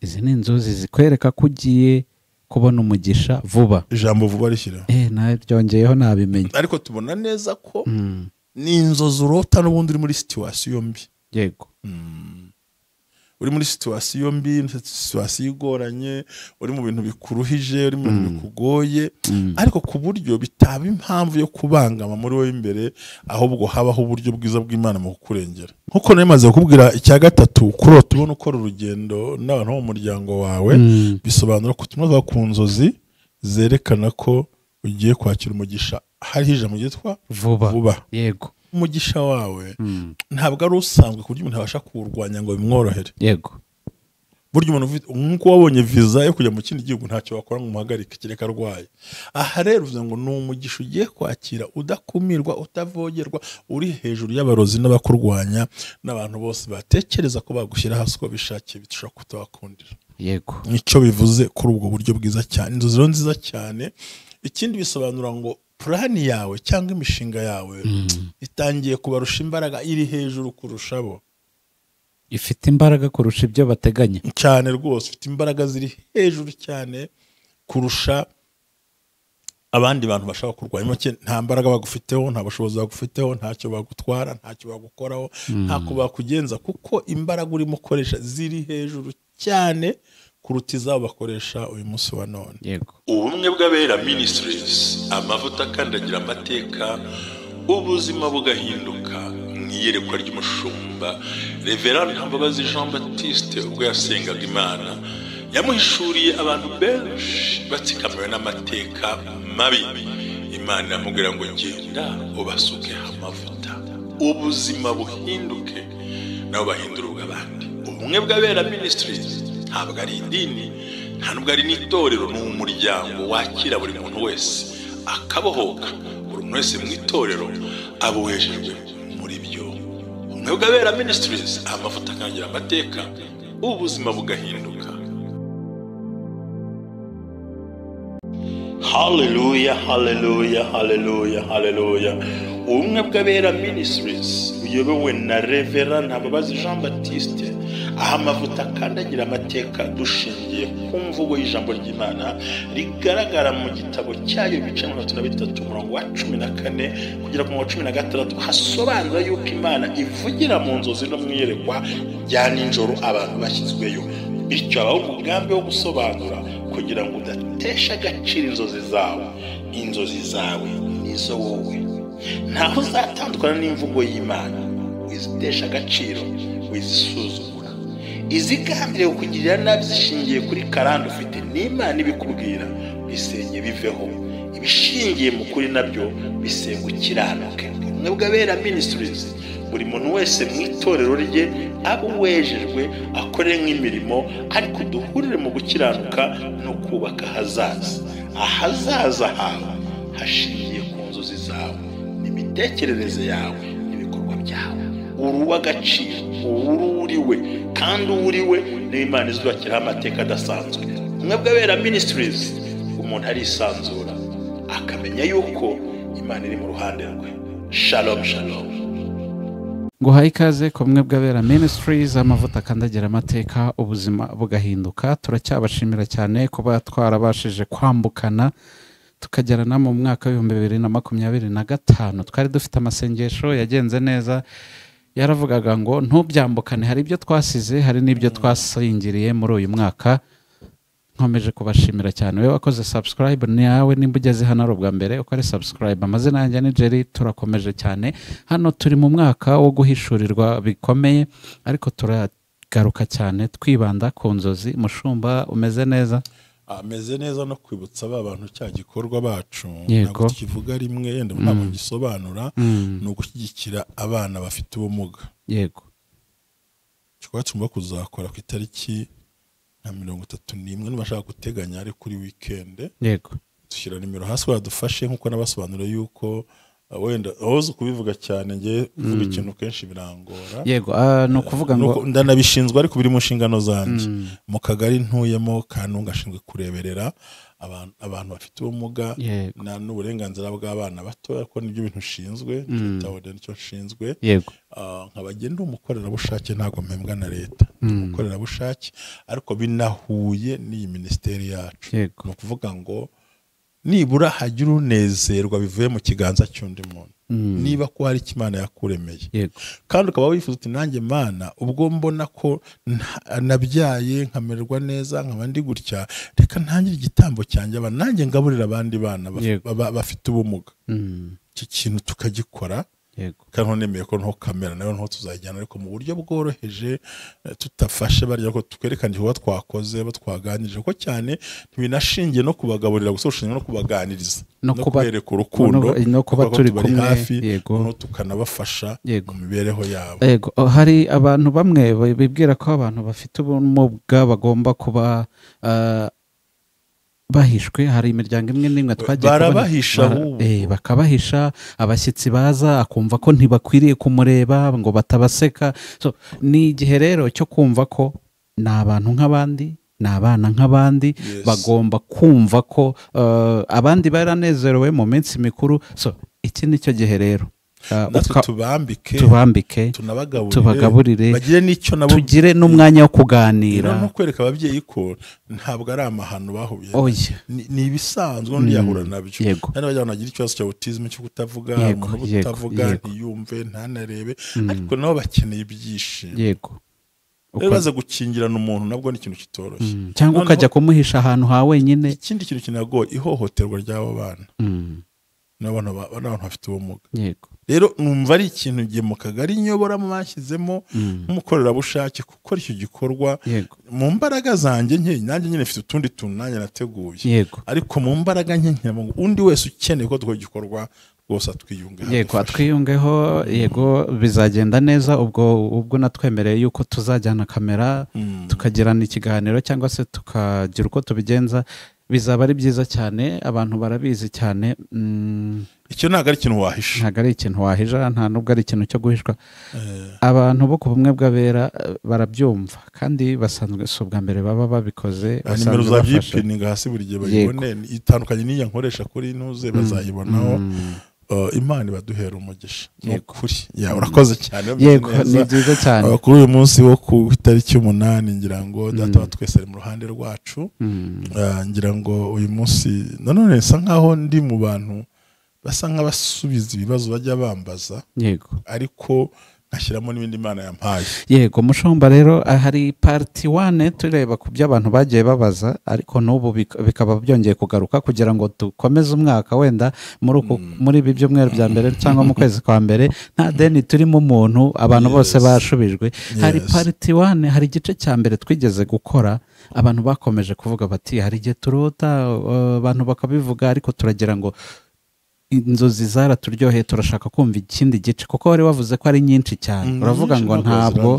Izi ni inzozi zikwereka ko ugiye kubona umugisha vuba. Ijambo vuba rishyira naryongeyeho nabimenye. Ariko tubona neza ko ni inzozi urota n'ubundi uri muri situation mbi. Yego. Uri muri situation mbi, situation igoranye, uri mu bintu bikuruhije, uri mu bintu bikugoye, ariko ku buryo bitaba impamvu yo kubangama muri wowe imbere, ahubwo habaho uburyo bwiza bw'Imana mu kukurengera. Nkuko nari kukubwira icya gatatu, kurota ubona ukora urugendo n'abantu bo mu muryango wawe, bisobanura ko tumaze ku nzozi zerekana ko ugiye kwakira umugisha. Hariho ijambo ryitwa vuba. Yego. Umugisha wawe ntabwo ari usanzwe ku buryo umuntu abasha kuwurwanya ngo bimworohere. Yego. Burya umuntu nk'uko wabonye visa yo kujya mu kindi gihugu ntacyo wakora ngo umuhagarike kereka arwaye. Aha rero uvuze ngo ni umugisha ugiye kwakira udakumirwa, utavogerwa, uri hejuru y'abarozi n'abakurwanya n'abantu bose batekereza ko bagushyira hasi uko bishakiye, bishobora kutabakundira. Yego. Nicyo bivuze kuri ubwo buryo bwiza cyane. Inzozi rero nziza cyane. Ikindi bisobanura ngo plani yawe cyangwa imishinga yawe itangiye kubarusha imbaraga, iri hejuru kurusha bo. Ifite imbaraga kurusha ibyo bateganya. Cyane rwose, ifite imbaraga ziri hejuru cyane kurusha abandi bantu bashaka kurwanya. Nta mbaraga bagufiteho, nta bushobozi bagufiteho, ntacyo bagutwara, ntacyo bagukoraho, ntako bakugenza, kuko imbaraga urimo ukoresha ziri hejuru cyane kuruta izabo bakoresha uyu munsi wa none. Yego. Ubumwe bw'Abera Ministries, amavuta akandagira amateka, ubuzima bugahinduka. Mu iyerekwa ry'umushumba Reverend Ntambabazi Jean Baptiste, ubwo yasengaga Imana, yamuhishuriye abantu benshi batsikamiwe n'amateka mabi. Imana iramubwira ngo genda ubasuke amavuta, ubuzima buhinduke, nabo bahindura ubw'abandi. Ubumwe bw'Abera Ministries ntabwo ari idini, nta nubwo ari n'itorero, ni umuryango wakira buri muntu wese akabohoka. Buri muntu wese mu itorero abohejejwe muri byo. Ubumwe bw'Abera Ministries, amavuta akangira amateka, ubuzima bugahinduka. Haleluya, haleluya, haleluya, haleluya. Ubumwe bw'Abera Ministries uyobowe na Reverend Ntambabazi Jean Baptiste, aho amavuta akandagira amateka dushingiye ku mvugo y'ijambo ry'Imana rigaragara mu gitabo cyayo ibice 33 umurongo wa 14 kugera ku murongo wa 16, hasobanura yuko Imana ivugira mu nzozi no mu iyerekwa rya nijoro abantu bashyizweyo. Bityo habaho umugambi wo gusobanura kugira ngo udatesha agaciro inzozi zawe. Inzozi zawe nizo wowe, ntaho uzatandukana n'imvugo y'Imana. Wizitesha agaciro, wizisuzugura. Izigambiriye kukugirira nabi zishingiye kuri karande ufite n'Imana ibikubwira, bisenye biveho. Ibishingiye mu kuri nabyo bisenga ukiranuke. Ubumwe bw'Abera Ministries, buri muntu wese mu itorero rye abe uwejejwe, akore nk'imirimo, ariko duhurire mu gukiranuka no kubaka ahazaza. Ahazaza hawe hashingiye ku nzozi zawe, n'imitekerereze yawe, n'ibikorwa byawe. Uri uw'agaciro, uriwe, kandi uriwe niyo Imana izubakiraho amateka adasanzwe. Ubumwe bw'Abera Ministries, umuntu arisanzura akamenya yuko Imana iri mu ruhande rwe. Shalom, shalom. Nguhaye ikaze ku Bumwe bw'Abera Ministries, amavuta akandagira amateka, ubuzima bugahinduka. Turacyabashimira cyane kuba twarabashije kwambukana tukagerana mu mwaka w'ibihumbi 2025. Twari dufite amasengesho yagenze neza, yaravugaga ngo ntubyambukane, hari ibyo twasize, hari n'ibyo twasingiriye muri uyu mwaka. Nkomeje kubashimira cyane. Wewe wakoze subscribe, nawe nimba ugeze hano ari ubwa mbere ukore subscribe. Amazina yanjye ni Jerry, turakomeje cyane. Hano turi mu mwaka wo guhishurirwa bikomeye, ariko turagaruka cyane twibanda ku nzozi. Mushumba, umeze neza? Ameze neza. No kwibutsa ba bantu cya gikorwa bacu, ntabwo tukivuga rimwe yenda ntabwo gisobanura, ni ugushyigikira abana bafite ubumuga. Yego. Igikorwa tugomba kuzakora ku itariki nka 31, nibashaka guteganya ari kuri weekend. Yego. Dushyira nimero hasi badufashe, nkuko nabasobanura yuko wenda aho kubivuga cyane nge kuvuga ikintu kenshi birangora. Yego, no kuvuga ngo ndanabishinzwe ariko biri mu nshingano zanjye. Mu kagari ntuyemo Kanunga ashinzwe kureberera abantu bafite ubumuga n'uburenganzira bw'abana batoya, ko nibyo bintu nshinzwe, nicyo nshinzwe. Nkaba ndi umukorerabushake, ntabwo mpembwa na leta, ndi umukorerabushake, ariko binahuye n'iyi minisiteri yacu. Ni ukuvuga ngo nibura hagira unezerwa bivuye mu kiganza cy'undi muntu, niba ko hari icyo Imana yakuremeye, kandi ukaba wifuza uti nanjye Mana ubwo mbona ko nabyaye nkamererwa neza nkaba ndi gutya, reka ntangire igitambo cyanjye abana nanjye ngaburira abandi bana bafite ubumuga. Iki kintu tukagikora. Kandi nemeye ko nto kamera nayo nto tuzajyana, ariko mu buryo bworoheje, tutafashe barya ko twerekana igikorwa twakoze, batwaganirije, ko cyane ntibinashingiye no kubagaburira gusa, ushingiye no kubaganiriza no kubereka urukundo, no kuba turi kumwe hafi, no tukanabafasha mu mibereho yabo. Yego, hari abantu bamwe bibwira ko abantu bafite ubumuga bagomba kuba bahishwe. Hari imiryango imwe n'imwe twagiye barabahisha, bakabahisha, abashyitsi baza akumva ko ntibakwiriye kumureba ngo batabaseka. So ni igihe rero cyo kumva ko ni abantu nk'abandi, ni abana nk'abandi, bagomba kumva ko abandi baranezerewe mu minsi mikuru. So iki ni cyo gihe rero tubambike, tubagaburire, tugire n'umwanya wo kuganira, no kwereka ababyeyi ko ntabwo ari amahano bahuye, ni ibisanzwe n'undi yahura nabyo. Kandi bajya banagira ikibazo cya autism cyo kutavuga, umuntu utavuga ntiyumve ntanarebe, ariko nabo bakeneye ibyishimo. Rero baza gukingirana umuntu nabwo ni ikintu kitoroshye, cyangwa ukajya kumuhisha ahantu ha wenyine. Ikindi kintu kinagoye, ihohoterwa ry'abo bana n'abantu bafite ubumuga. Rero numva ari ikintu gihe mu kagari nyoboramo bashyizemo nk'umukorerabushake gukora icyo gikorwa mu mbaraga zanjye nke, nanjye nyine mfite utundi tuntu nanjye nateguye, ariko mu mbaraga nke undi wese ukeneye ko dukora igikorwa rwose atwiyungeho. Yego, atwiyungeho. Yego, bizagenda neza. Ubwo natwemereye yuko tuzajyana kamera tukagirana ikiganiro cyangwa se tukagira uko tubigenza, bizaba ari byiza cyane. Abantu barabizi cyane. Icyo ntabwo ari ikintu wahisha, ntabwo ari ikintu wahisha, nta nubwo ari ikintu cyo guhishwa. Abantu bo ku bumwe bw'abera barabyumva, kandi basanzwe si ubwa mbere baba babikoze. Nimero za byipininga hasi buri gihe bayibone, itandukanye n'iya nkoresha kuri ntuze bazayibonaho. Imana ibaduhera umugisha n'ukuri. Urakoze cyane. Yego, ni byiza cyane. Kuri uyu munsi wo ku itariki 8 ngira ngo data wa twese ari mu ruhande rwacu. Ngira ngo uyu munsi nanone nsa nkaho ndi mu bantu basa nk'abasubiza ibibazo bajya bambaza. Yego, ariko nkashyiramo n'ibindi Imana yampaye. Yego, mushumba, rero hari part 1 tureba ku byo abantu bagiye babaza, ariko n'ubu bikaba byongeye kugaruka kugira ngo dukomeze umwaka wenda muri ibi byumweru bya mbere cyangwa mu kwezi kwa mbere nta deni turimo umuntu, abantu bose bashubijwe. Hari part 1, hari igice cya mbere twigeze gukora, abantu bakomeje kuvuga bati hari igihe turota, abantu bakabivuga, ariko turagira ngo inzozi zaraturyoheye, turashaka kumva ikindi gice, kuko wari wavuze ko ari nyinshi cyane. Uravuga ngo ntabwo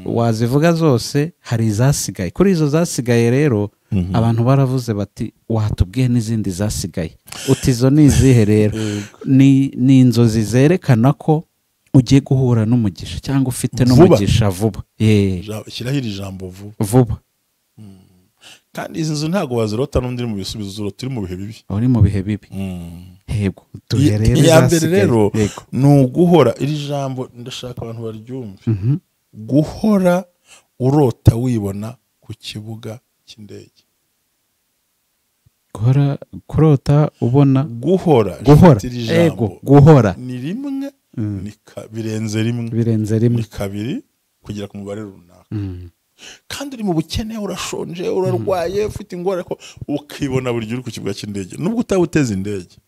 wazivuga zose, hari izasigaye. Kuri izo zasigaye rero abantu baravuze bati watubwiye n'izindi zasigaye, uti izo ni izihe rero? Ni inzozi zerekana ko ugiye guhura n'umugisha cyangwa ufite n'umugisha vuba. Shyiraho iri jambo vuba. Kandi izi nzu ntabwo wazirota n'undi uri mu bisubizo, urota uri mu bihe bibi. Uri mu bihe bibi. Yego, tuherere iya mbere rero ni uguhora, iri jambo ndashaka abantu baryumve, guhora urota wibona ku kibuga cy'indege. Guhora kurota ubona, guhora, yego, guhora ni rimwe, ni birenze rimwe, birenze rimwe, ni kabiri kugera ku mubare runaka. Kandi uri mu bukene, urashonje, urarwaye, ufite ingorane, ariko ukibona buri gihe uri ku kibuga cy'indege, nubwo utaba uteze indege.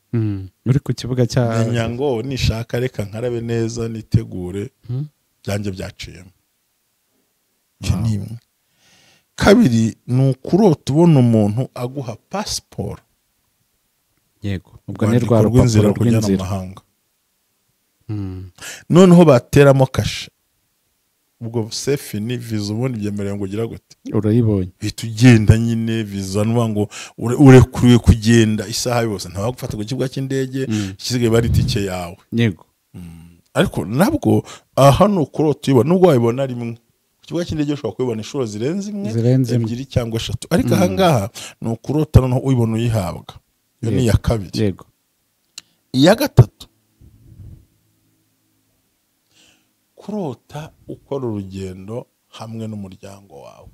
Uri ku kibuga cya menya ngo nishaka reka nkarabe neza nitegure, byanjye byaciyemo. Icyo ni imwe. Kabiri ni ukurota ubona umuntu aguha pasiporo. Yego, ubwo ni rwa rupapuro rw'inzira mahanga. Noneho bateramo kashe, ubwo sefi ni viza, ubundi byemerewe ngo ugira gute, urayibonye uhita ugenda nyine. Viza nuvuga ngo urekuriwe kugenda isaha yose, ntawagufata ku kibuga cy'indege, ikisigaye bari itike yawe. Yego, ariko nabwo aha ni ukurota uyibona, nubwo wayibona rimwe ku Ku kibuga cy'indege ushobora kubibona inshuro zirenze imwe, ebyiri cyangwa eshatu, ariko aha ngaha ni ukurota noneho uyibona uyihabwa. Iyo ni iya kabiri. Yego. Iya gatatu, kurota ukora urugendo hamwe n'umuryango wawe.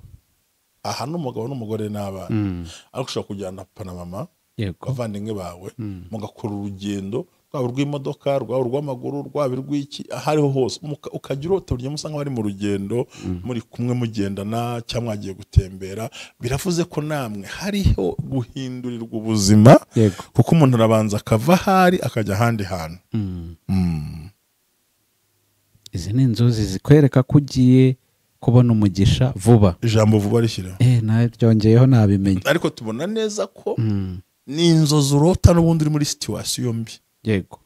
Aha n'umugabo n'umugore n'abana, ariko ushobora kujyana papa na mama, abavandimwe bawe, mugakora urugendo rwaba urw'imodoka, rwaba urw'amaguru, rwaba urw'iki, aho ariho hose, ukajya urota buryo musa nk'abari mu rugendo, muri kumwe mugendana cyangwa mwagiye gutembera. Biravuze ko namwe hariho guhindurirwa ubuzima, kuko umuntu arabanza akava ahari akajya ahandi hantu. Izi ni inzozi zikwereka ko ugiye kubona umugisha vuba. Ijambo vuba rishyira. Naryongeyeho nabimenye. Ariko tubona neza ko ni inzozi urota n'ubundi uri muri situation mbi. Yego.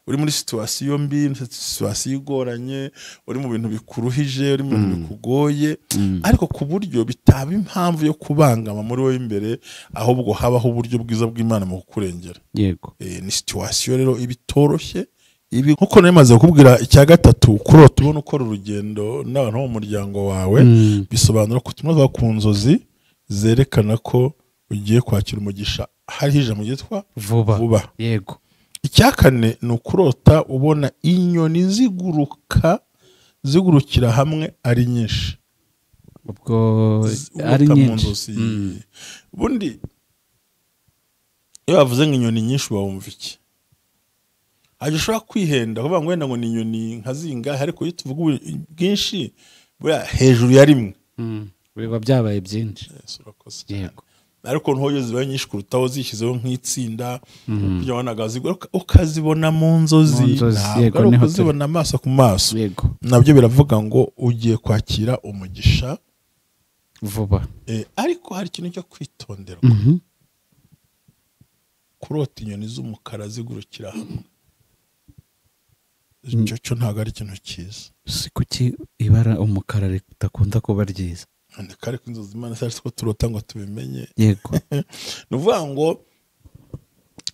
Uri muri situation mbi, situation igoranye, uri mu bintu bikuruhije, uri mu bintu bikugoye, ariko ku buryo bitaba impamvu yo kubangama muri wowe imbere, ahubwo habaho uburyo bwiza bw'Imana mu kukurengera. Yego. Ni situation rero ibitoroshye. Ibi nkuko nari kukubwira, icya gatatu, kurota ubona ukora urugendo n'abantu bo mu muryango wawe, bisobanura ko tumaze ku nzozi zerekana ko ugiye kwakira umugisha, hariho ijambo ryitwa vuba. Yego. Icya kane ni ukurota ubona inyoni ziguruka, zigurukira hamwe ari nyinshi. Ubwo ari nyinshi. Ubundi iyo bavuze ngo inyoni nyinshi wumva iki? Aje ushobora kwihenda kuvuga ngo wenda ngo ni inyoni nka zingahe, ariko iyo tuvuga bwinshi buriya hejuru ya rimwe biba byabaye byinshi. Yego. Ariko ntoyo ziba nyinshi kurutaho zishyizeho nk'itsinda, kugira ngo ziguruka ukazibona mu nzozi, ntabwo ari ukuzibona amaso ku maso. Nabyo biravuga ngo ugiye kwakira umugisha vuba. Ariko hari ikintu cyo kwitonderwa. Kurota inyoni z'umukara zigurukira hamwe, icyo cyo ntabwo ari ikintu cyiza. Si kuki ibara umukara ritakunda kuba ryiza? Ariko inzozi Imana ishatse ko turota ngo tubimenye. Yego. Ni ukuvuga ngo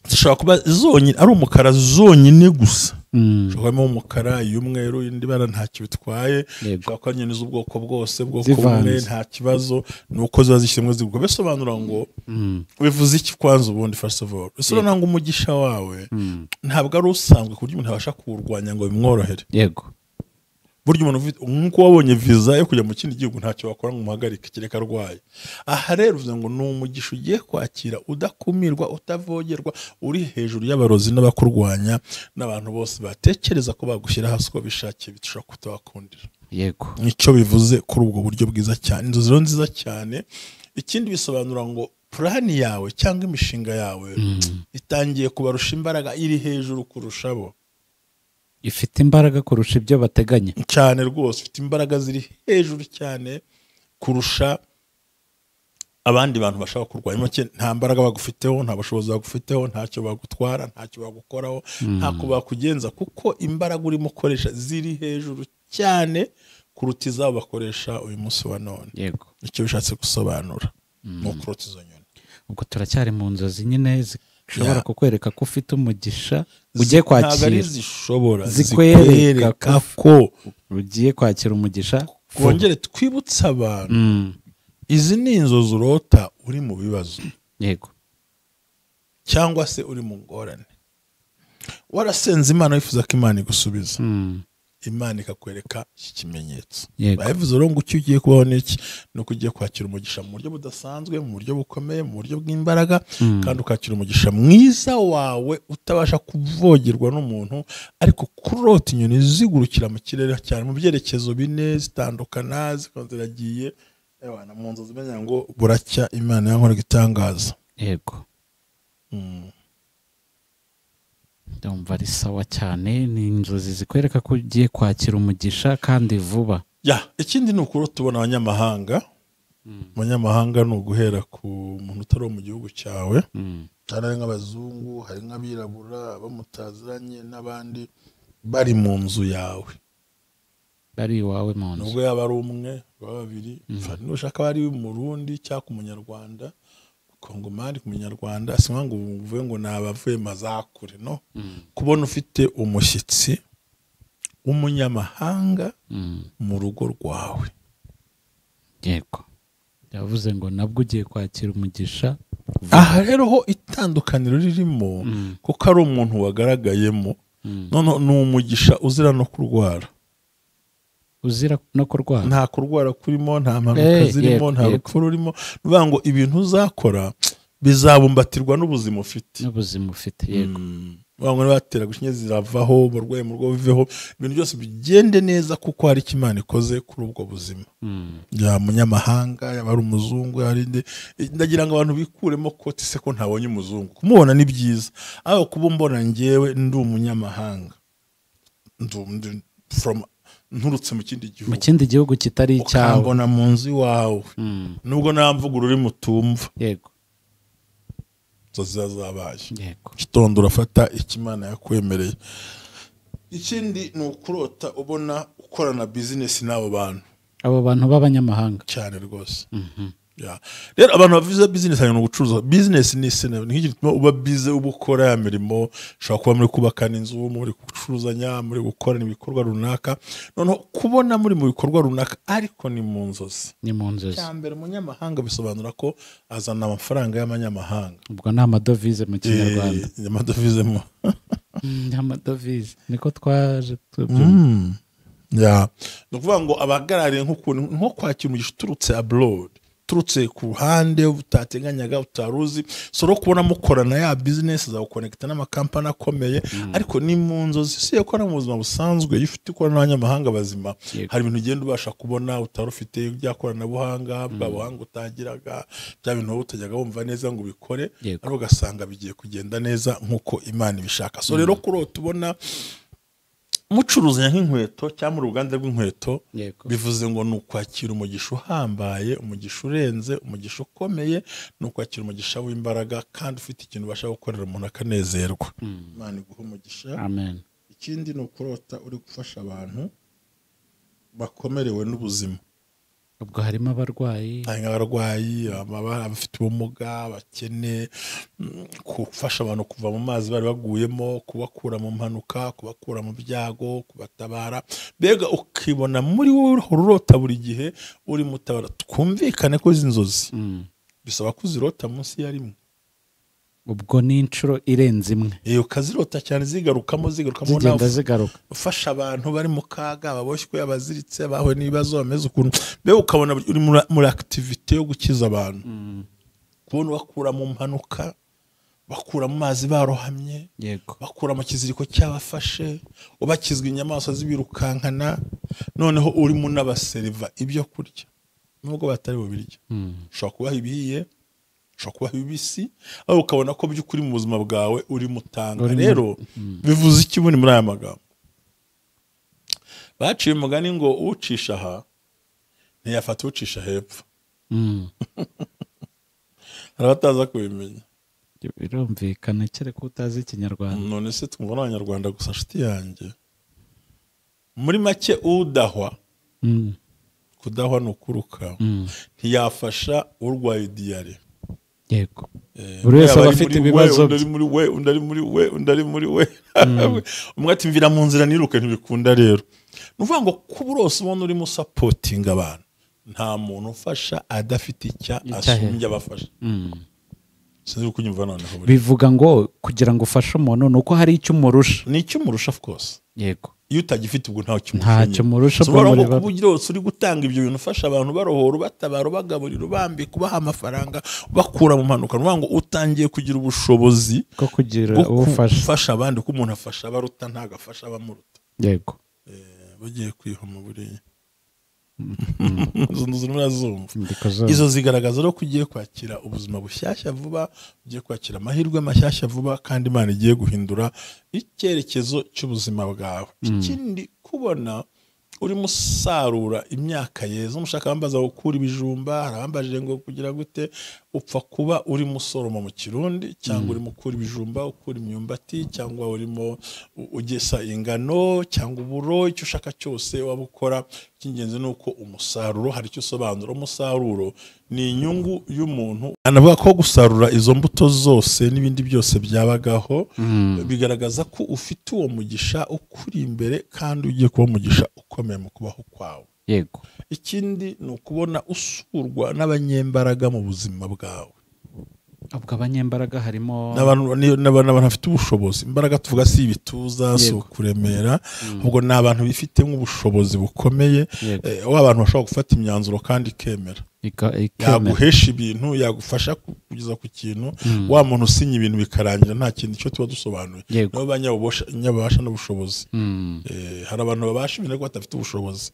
zishobora kuba zonyine ari umukara zonyine gusa. Ushobora kubamo umukara, iy'umweru, indi bara ntacyo bitwaye. Ushobora kuba inyoni z'ubwoko bwose, bwoko bumwe, nta kibazo, ni uko ziba zishyizemo ziguruka. Bisobanura ngo bivuze iki kwanza ubundi first of all? Bisobanura ngo umugisha wawe ntabwo ari usanzwe ku buryo umuntu abasha kuwurwanya ngo bimworohere. Yego. Burya umuntu nk'uko wabonye visa yo kujya mu kindi gihugu ntacyo wakora ngo umuhagarike kereka arwaye. Aha rero uvuze ngo ni umugisha ugiye kwakira udakumirwa, utavogerwa, uri hejuru y'abarozi n'abakurwanya n'abantu bose batekereza ko bagushyira hasi uko bishakiye, bishobora kutabakundira. Yego. Nicyo bivuze kuri ubwo buryo bwiza cyane, inzozi rero nziza cyane. Ikindi bisobanura ngo plani yawe cyangwa imishinga yawe itangiye kubarusha imbaraga, iri hejuru kurusha bo. Ifite imbaraga kurusha ibyo bateganya cyane rwose, ifite imbaraga ziri hejuru cyane kurusha abandi bantu bashaka kurwanya. Nta mbaraga bagufiteho, nta bushobozi bagufiteho, ntacyo bagutwara, ntacyo bagukoraho, ntako bakugenza, kuko imbaraga urimo ukoresha ziri hejuru cyane kuruta izabo bakoresha uyu munsi wa none. Yego. Icyo bishatse gusobanura ni ukurota izo nyoni. Ubwo turacyari mu nzozi nyine zishobora kukwereka ko ufite umugisha ugiye kwakira. Zishobora zikwereka ko ugiye kwakira umugisha. Twongere twibutse abantu, izi ni inzozi urota uri mu bibazo. Yego. Cyangwa se uri mu ngorane, warasenze Imana wifuza ko Imana igusubiza, Imana ikakwereka iki kimenyetso. Babivuze rero ngo icyo ugiye kubaho n'iki, ni uko ugiye kwakira umugisha mu buryo budasanzwe, mu buryo bukomeye, mu buryo bw'imbaraga, kandi ukakira umugisha mwiza wawe utabasha kuvogerwa n'umuntu. Ariko kurota inyoni zigurukira mu kirere cyane mu byerekezo bine zitandukana, zikaba ziragiye mu nzozi, umenya ngo buracya Imana yankora igitangaza. Yego. Ndumva ari sawa cyane, ni inzozi zikwereka ko ugiye kwakira umugisha kandi vuba. Ikindi ni ukuri tubona abanyamahanga. Abanyamahanga ni uguhera ku muntu utari mu gihugu cyawe, hari nk'abazungu, hari nk'abirabura bamutaziranye n'abandi bari mu nzu yawe, bari iwawe mu nzu, nubwo yaba ari umwe, baba babiri, nushaka bari mu Rundi cyangwa ku Munyarwanda, Kongomani ku Munyarwanda, si ngo uvuge ngo ni abavuye mazakure. No kubona ufite umushyitsi W'umunyamahanga mu rugo rwawe. Yego, yavuze ngo nabwo ugiye kwakira umugisha. Aha rero ho itandukaniro ririmo, kuko ari umuntu wagaragayemo, none ni umugisha uzira no kurwara. Uzira no kurwara, nta kurwara kurimo, nta mpanuka zirimo, nta rupfu rurimo. Ni ngo ibintu uzakora bizabumbatirwa n'ubuzima ufite. N'ubuzima ufite, yego. Bamwe batera gushinye ziravaho, uburwayi mu rugo biveho, ibintu byose bigende neza kuko hari icyo Imana ikoze kuri ubwo buzima. Ya munyamahanga, yaba ari umuzungu, yari ndagira ngo abantu bikuremo ko tise ko ntabonye umuzungu. Kumubona ni byiza, aho kuba mbona njyewe ndi umunyamahanga, ndi from nturutse mu kindi gihugu, mu kindi gihugu kitari icyawe, ukambona mu nzu iwawe, nubwo namvuga ururimi utumva, yego, zabaye. Gitondo urafata icyo Imana yakwemereye. Ikindi ni ukurota ubona ukorana business n'abo bantu, abo bantu b'abanyamahanga cyane rwose. Rero abantu bavuze business hari ugucuruza. Business ni sene, ni nk'ikintu gituma uba busy, uba ukora ya mirimo, ushobora kuba muri kubakana inzu, muri gucuruzanya, muri gukorana ibikorwa runaka. Noneho kubona muri mu bikorwa runaka ariko ni mu nzozi. Ni mu nzozi. Cya mbere umunyamahanga bisobanura ko azana amafaranga y'amanyamahanga. Ubwo ni amadovize mu Kinyarwanda. Amadovize mu amadovize niko twaje tubyumva. Ni ukuvuga ngo abahagarariye nk'ukuntu nko kwakira umugisha uturutse abroad, turutse ku ruhande utateganyaga, utaruzi, so rero kubona mukorana ya business za gukonekita n'amakampani akomeye, ariko ni mu nzozi. Si ko no mu buzima busanzwe iyo ufite ikorana n'abanyamahanga bazima, hari ibintu ugenda ubasha kubona utari ufite, bya koranabuhanga, bwa buhanga utagiraga, bya bintu wowe utajyaga wumva neza ngo ubikore, ariko ugasanga bigiye kugenda neza nk'uko Imana ibishaka. So rero kurota ubona mucuruzanya nk'inkweto cyangwa uruganda rw'inkweto, bivuze ngo ni ukwakira umugisha uhambaye, umugisha urenze, umugisha ukomeye, ni ukwakira umugisha w'imbaraga kandi ufite ikintu ubasha gukorera umuntu akanezerwa. Imana iguhe umugisha. Amen. Ikindi ni ukurota uri gufasha abantu bakomerewe n'ubuzima. Ubwo harimo abarwayi, abarwayi, abafite ubumuga, abakene, gufasha abantu kuva mu mazi bari baguyemo, kubakura mu mpanuka, kubakura mu byago, kubatabara. Mbega ukibona muri wowe urota buri gihe uri mutabara. Twumvikane ko izi nzozi bisaba kuzirota munsi ya rimwe. Ubwo ni inshuro irenze imwe. Ukazirota cyane, zigarukamo zigarukamo, zigenda zigaruka. Ufasha abantu bari mu kaga, ababoshywe, abaziritse, bahuye n'ibibazo bameze ukuntu. Mbega ukabona uri muri activité yo gukiza abantu, kubona bakura mu mpanuka, bakura mu mazi barohamye, bakura mu kiziriko cyabafashe, ubakizwa inyamaswa zibirukankana, noneho urimo n'abaseriva ibyo kurya nubwo batari bubirya. Ushobora kubaha ibihiye, ushobora kubaha ibibisi, aho ukabona ko by'ukuri mu buzima bwawe uri mutanga. Rero bivuze iki muri aya magambo? Baciye umugani ngo ucisha aha ntiyafata ucisha hepfo. Hari abataza kubimenya. Birumvikana kereka utazi Ikinyarwanda. None se twumva n'Abanyarwanda gusa, nshuti yanjye. Muri make udahwa, kudahwa ni ukuruka, ntiyafasha urwaye diyare. Yego. Buri wese aba afite ibibazo. Undi ari muri we, undi ari muri we, undi ari muri we. Umwe ati mvira mu nzira niruke, ntibikunda. Rero ni ukuvuga ngo kuba urose ubona urimo usapotinga abantu, nta muntu ufasha adafite icya asumbya abafasha. Sinzi uko unyumva noneho. Bivuga ngo kugira ngo ufashe umuntu ni uko hari icyo umurusha. Ni icyo umurusha of course. Yego. Iyo utagifite ubwo ntacyo murusha. Kuba ugira wose uri gutanga ibyo bintu, ufasha abantu, barohora, ubatabara, ubagaburira, ubambika, ubaha amafaranga, ubakura mu mpanuka, ni ukuvuga ngo utangiye kugira ubushobozi bwo kugira ubufasha abandi, kuko umuntu afasha abaruta ntabwo afasha abamuruta. Yego. Bagiye kwihoma buriya. Izo zigaragaza ko ugiye kwakira ubuzima bushyashya vuba, ugiye kwakira amahirwe mashyashya vuba, kandi Imana igiye guhindura icyerekezo cy'ubuzima bwawe. Ikindi kubona urimo usarura imyaka yeze, umushaka bambaza gukura ibijumba, hari abambajije ngo kugira gute, upfa kuba urimo usoroma mu Kirundi, cyangwa urimo ukura ibijumba, ukura imyumbati, cyangwa urimo ugesa ingano cyangwa uburo, icyo ushaka cyose waba ukora, icy'ingenzi ni uko umusaruro hari icyo usobanura. Umusaruro ni inyungu y'umuntu. Anavuga ko gusarura izo mbuto zose n'ibindi byose byabagaho bigaragaza ko ufite uwo mugisha ukuri imbere kandi ugiye kuba umugisha ukomeye mu kubaho kwawe. Yego. Ikindi ni ukubona usurwa n'abanyembaraga mu buzima bwawe. Ubwo abanyembaraga harimo n'abantu bafite ubushobozi. Imbaraga tuvuga si ibituza, si ukuremera, ubwo ni abantu bifitemo ubushobozi bukomeye, abantu bashobora gufata imyanzuro kandi ikemera, yaguhesha ibintu, yagufasha kugeza ku kintu. Wa muntu usinya ibintu bikarangira nta kintu, icyo tuba dusobanuye nabo banyabubasha n'ubushobozi. Hari abantu babasha ibintu ariko badafite ubushobozi.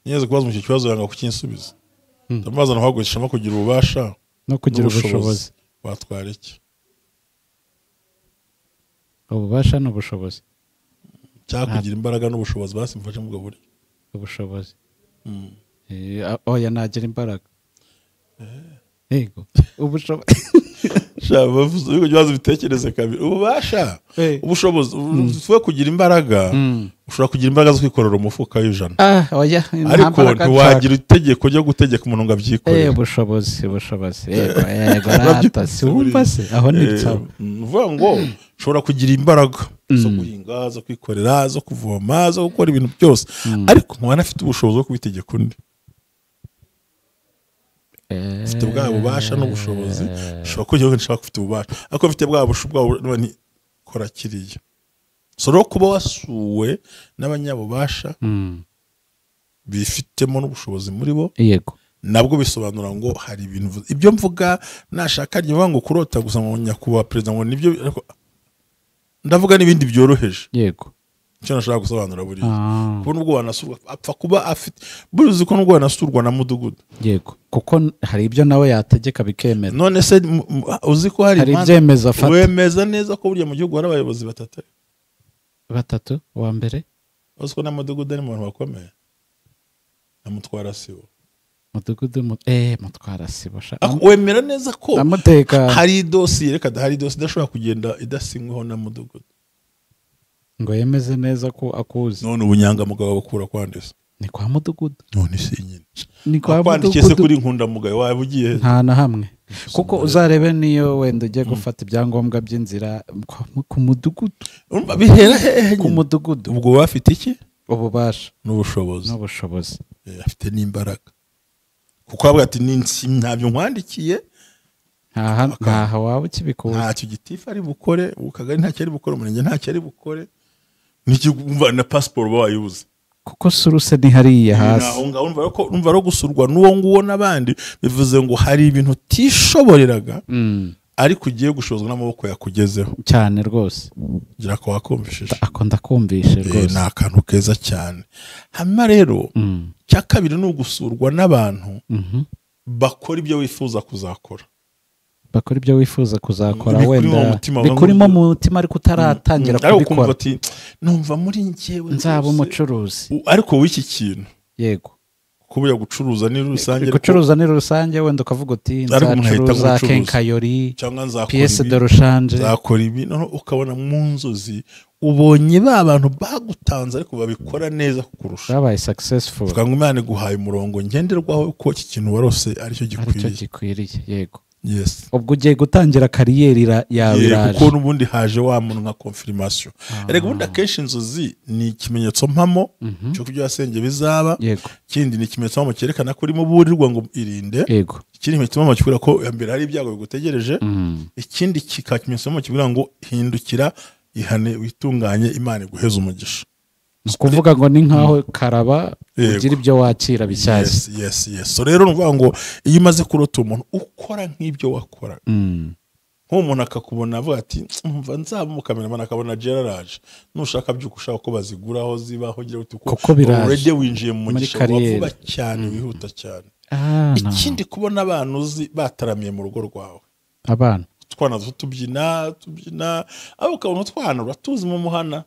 Nigeze kubaza icyo kibazo yanga kukinsubiza. Ndamubaza naho kugira ububasha no kugira ubushobozi, watwara iki? Ububasha n'ubushobozi, cyangwa kugira imbaraga n'ubushobozi, basi mfashe mu bwo ubushobozi. Oya nagira imbaraga. Yego, ubushobozi. Ibibazo bitekereze kabiri. Ububasha, ubushobozi, ufuye kugira imbaraga, ushobora kugira imbaraga zo kwikorera umufuka w'ijana. Oya, ariko ntiwagira itegeko ryo gutegeka umuntu ngo abyikorere. Ubushobozi, ubushobozi. Yego, yego, rata si wumva se aho ni bitabo. Uvuga ngo ushobora kugira imbaraga zo guhinga, zo kwikorera, zo kuvoma, zo gukora ibintu byose, ariko nkaba nafite ubushobozi bwo kubitegeka undi. Mfite bwa bubasha n'ubushobozi, ushobora kugira ngo nshaka ufite ububasha, ariko mfite bwa bushobozi ni kora kiriya. So rero kuba wasuwe n'abanyabubasha bifitemo n'ubushobozi muri bo, yego, nabwo bisobanura ngo hari ibintu ibyo mvuga nashaka nyivuga ngo kurota gusa ngo nyakubahwa perezida ngo nibyo, ariko ndavuga n'ibindi byoroheje. Yego, icyo nashaka gusobanura buriya kubona ubwo wanasurwa apfa kuba afite buruzi ko nubwo wanasurwa na mudugudu. Yego, kuko hari ibyo nawe yategeka bikemera. None se uzi ko hari ibyemezo afata, wemeza neza ko burya mu gihugu hari abayobozi batatu wa mbere uzi ko na mudugudu ari mu bantu bakomeye na mutwara sibo. Mudugudu mutwara sibo, wemera neza ko hari dosiye, reka hari dosiye idashobora kugenda idasinyweho na mudugudu ngo yemeze neza ko akuzi. None ubunyangamugayo bakura kwandisa ni kwa mudugudu. None si nyine ni kwa mudugudu se kuri nkundamugayo waba ugiye nta na hamwe, kuko uzarebe niyo wenda ugiye gufata ibyangombwa by'inzira ku mudugudu, bihera hehe ku mudugudu. Ubwo bafite iki? Ububasha n'ubushobozi, n'ubushobozi, afite n'imbaraga, kuko avuga ati ntabyo nkwandikiye, ntaha waba ukibikura, ntacyo gitifu ari bukore, ukagari ntacyo ari bukore, umurenge ntacyo ari bukore, n'ikigumva na passport bayibuze, kuko suruse ni hariya hasi. Aho ngaho umva ro gusurwa n'uwo nguwo n'abandi, bivuze ngo hari ibintu utishoboreraga ariko ugiye gushozwa n'amaboko yakugezeho cyane rwose. Gira ko wakumvishije, ako ndakumvishe rwose, ni akantu keza cyane. Hanyuma rero cya kabiri ni ugusurwa n'abantu bakora ibyo wifuza kuzakora, bakora ibyo wifuza kuzakora, wenda bikurimo mu mutima ariko utaratangira kubikora. Numva muri njyewe nzaba umucuruzi ariko w'iki kintu. Yego, kuba gucuruza ni rusange, gucuruza ni rusange, wenda ukavuga uti nzacuruza kenkayori cyangwa nzakora pièce de rechange, nzakora ibi, none ukabona mu nzozi ubonye ba bantu bagutanze ariko babikora neza kukurusha, babaye successful, uvuga ngo Imana iguhaye umurongo ngenderwaho ko iki kintu warose aricyo gikwiriye, aricyo gikwiriye. Yego, yes, ubwo ugiye gutangira kariyeri yawe iraje, kuko n'ubundi haje wa muntu nka confirmation. Erega ubundi akenshi inzozi ni ikimenyetso mpamo cyo kubyo wasenge bizaba. Ikindi ni ikimenyetso mpamo cyerekana ko urimo burirwa ngo irinde. Yego, ikindi kimenyetso mpamo kikubwira ko mbere hari ibyago bigutegereje. Ikindi kimenyetso mpamo kikubwira ngo hindukira, ihane, witunganye, Imana iguheze umugisha. Kuvuga ngo ni nkaho karaba ugira ibyo wakira bishyashya. Yes, yes. So rero nuvuga ngo iyo umaze kurota umuntu ukora nk'ibyo wakora, nk'umuntu akakubona avuga ati umva nzaba umukameramani, akabona Gerard, nushaka byuko ushaka ko baziguraho zibaho gira uti kuko biraje already winjiye mu mugisha vuba cyane, wihuta cyane. Ikindi kubona abantu uzi bataramiye mu rugo rwawe, abana utwana tubyina abo ukabona utwana uratuzi mu muhana.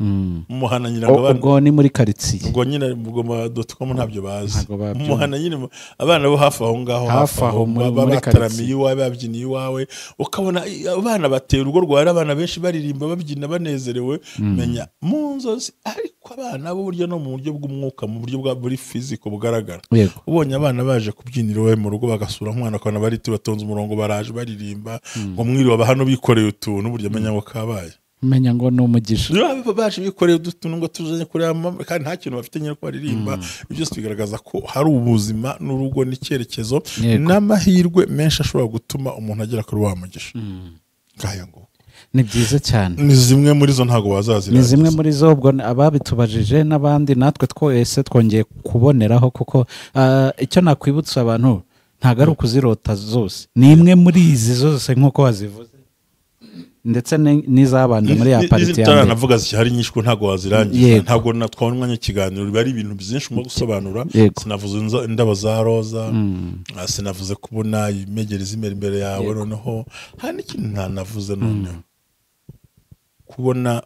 Muhana nyina ngo abana Ubwo ni muri karitsiye. Ubwo nyine ubwo ma .com ntabyo bazi. Muhana nyine abana bo hafi aho ngaho, hafi aho muri bataramiye iwawe, babyiniye iwawe, ukabona abana batera urugo rwawe, abana benshi baririmba babyina banezerewe, menya mu nzozi. Ariko abana bo buryo no mu buryo bw'umwuka, mu buryo bwa buri physical bugaragara, ubonye abana baje kubyinira iwawe mu rugo bagasura umwana akabona bari batonze umurongo baraje baririmba ngo mwiriwe hano bikoreye utuntu, burya menya ngo kabaye, menya ngo ni umugisha. Baje bikoreye utuntu ngo tuzanye kureba mama, kandi nta kintu bafite nyine ko baririmba. Ibyo byose bigaragaza ko hari ubuzima n'urugo n'icyerekezo n'amahirwe menshi ashobora gutuma umuntu agera kuri wa mugisha. Ngayo ngo ni byiza cyane. Ni zimwe muri zo ntago wazazirangiza. Ni zimwe muri zo, ubwo ababitubajije n'abandi natwe twese twongeye kuboneraho, kuko icyo nakwibutsa abantu ntago ari ukuzirota zose, ni imwe muri izi zose nk'uko wazivuze, ndetse n'izabanje muri ya pariti ya mbere. Navuga zihari nyinshi ko ntago wazirangiza, ntago natwabona umwanya w'ikiganiro, biba ari ibintu byinshi mu gusobanura. Sinavuze indabo za roza, sinavuze kubona imegeri zimera imbere yawe, noneho hari n'ikintu ntanavuze noneho kubona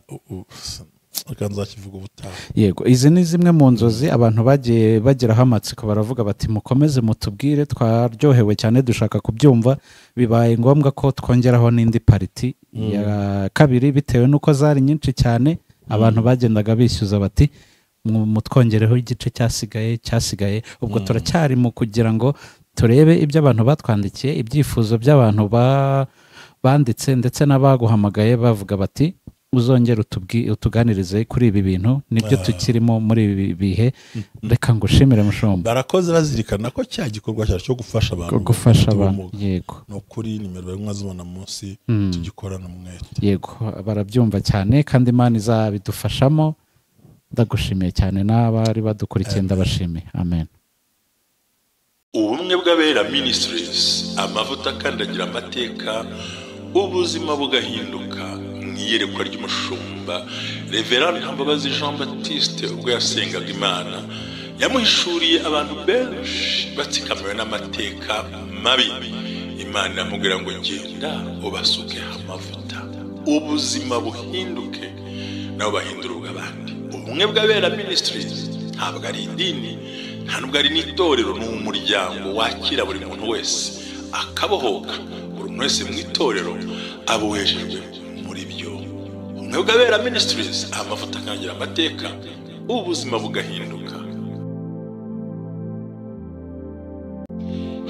ubutaha. Yego, izi ni zimwe mu nzozi abantu bagiye bagiraho amatsiko, baravuga bati mukomeze mutubwire, twaryohewe cyane dushaka kubyumva. Bibaye ngombwa ko twongeraho n'indi pariti ya kabiri bitewe n'uko zari nyinshi cyane, abantu bagendaga bishyuza bati mutwongereho igice cyasigaye. Ubwo turacyari mu kugira ngo turebe ibyo abantu batwandikiye, ibyifuzo by'abantu banditse ndetse n'abaguhamagaye bavuga bati uzongera utuganirize kuri ibi bintu, nibyo tukirimo muri ibi bihe. Reka ngushimire mushumba. Barakoze bazirikana ko cya gikorwa cyacu cyo gufasha abantu, gufasha abantu, yego, no kuri nimero bari mwazibona munsi, tugikorana umwete. Yego, barabyumva cyane kandi Imana izabidufashamo. Ndagushimiye cyane n'abari badukurikiye, ndabashimiye. Amen. Ubumwe bw'Abera Ministries, amavuta akandagira amateka, ubuzima bugahinduka. Iyerekwa ry'umushumba Reverend Ntambabazi Jean Baptiste ubwo yasengaga Imana, yamuhishuriye abantu benshi batsikamiwe n'amateka mabi. Imana iramubwira ngo genda ubasuke amavuta, ubuzima buhinduke, nabo bahindura ubw'abandi. Ubumwe bw'Abera Ministries ntabwo ari idini, nta nubwo ari n'itorero, ni umuryango wakira buri muntu wese akabohoka. Buri muntu wese mu itorero abohejejwe muri byo. Ubumwe bw'Abera Ministries, amavuta akangira amateka, ubuzima bugahinduka.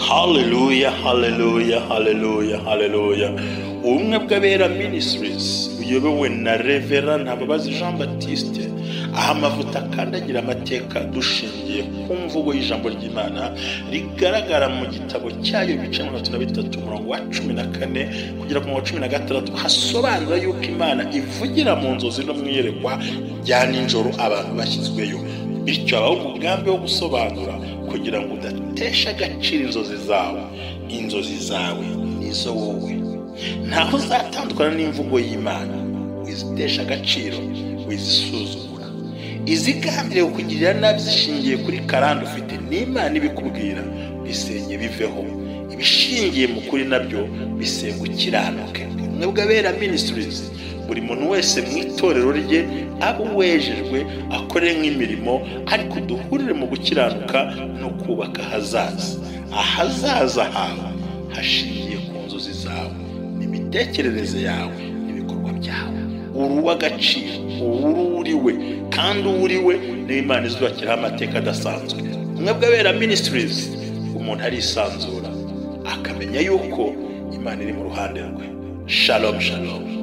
Haleluya, haleluya, haleluya, haleluya. Ubumwe bw'Abera Ministries buyobowe na Reverend Ntambabazi Jean Baptiste, aho amavuta akandagira amateka dushingiye ku mvugo y'ijambo ry'Imana rigaragara mu gitabo cyayo ibice 33 umurongo wa 14 kugera ku murongo wa 16, hasobanura yuko Imana ivugira mu nzozi no mu iyerekwa rya nijoro abantu bashyizweyo. Bityo habaho umugambi wo gusobanura kugira ngo udatesha agaciro inzozi zawe. Inzozi zawe nizo wowe, ntaho uzatandukana n'imvugo y'Imana. Wizitesha agaciro, wizisuzugura. Izigambiriye kukugirira nabi zishingiye kuri karande ufite n'Imana ibikubwira, bisenye biveho. Ibishingiye mu kuri nabyo bisenga ukiranuke. Ubumwe bw'Abera Ministries, buri muntu wese mu itorero rye abo wejejwe akore nk'imirimo, ariko duhurire mu gukiranuka no kubaka ahazaza. Ahazaza hawe hashingiye ku nzozi zawe, n'imitekerereze yawe, n'ibikorwa byawe. Uri uw'agaciro, uriwe kandi uriwe niyo Imana izubakiraho amateka adasanzwe. Ubumwe bw'Abera Ministries, umuntu arisanzura akamenya yuko Imana iri mu ruhande rwe. Shalom, shalom.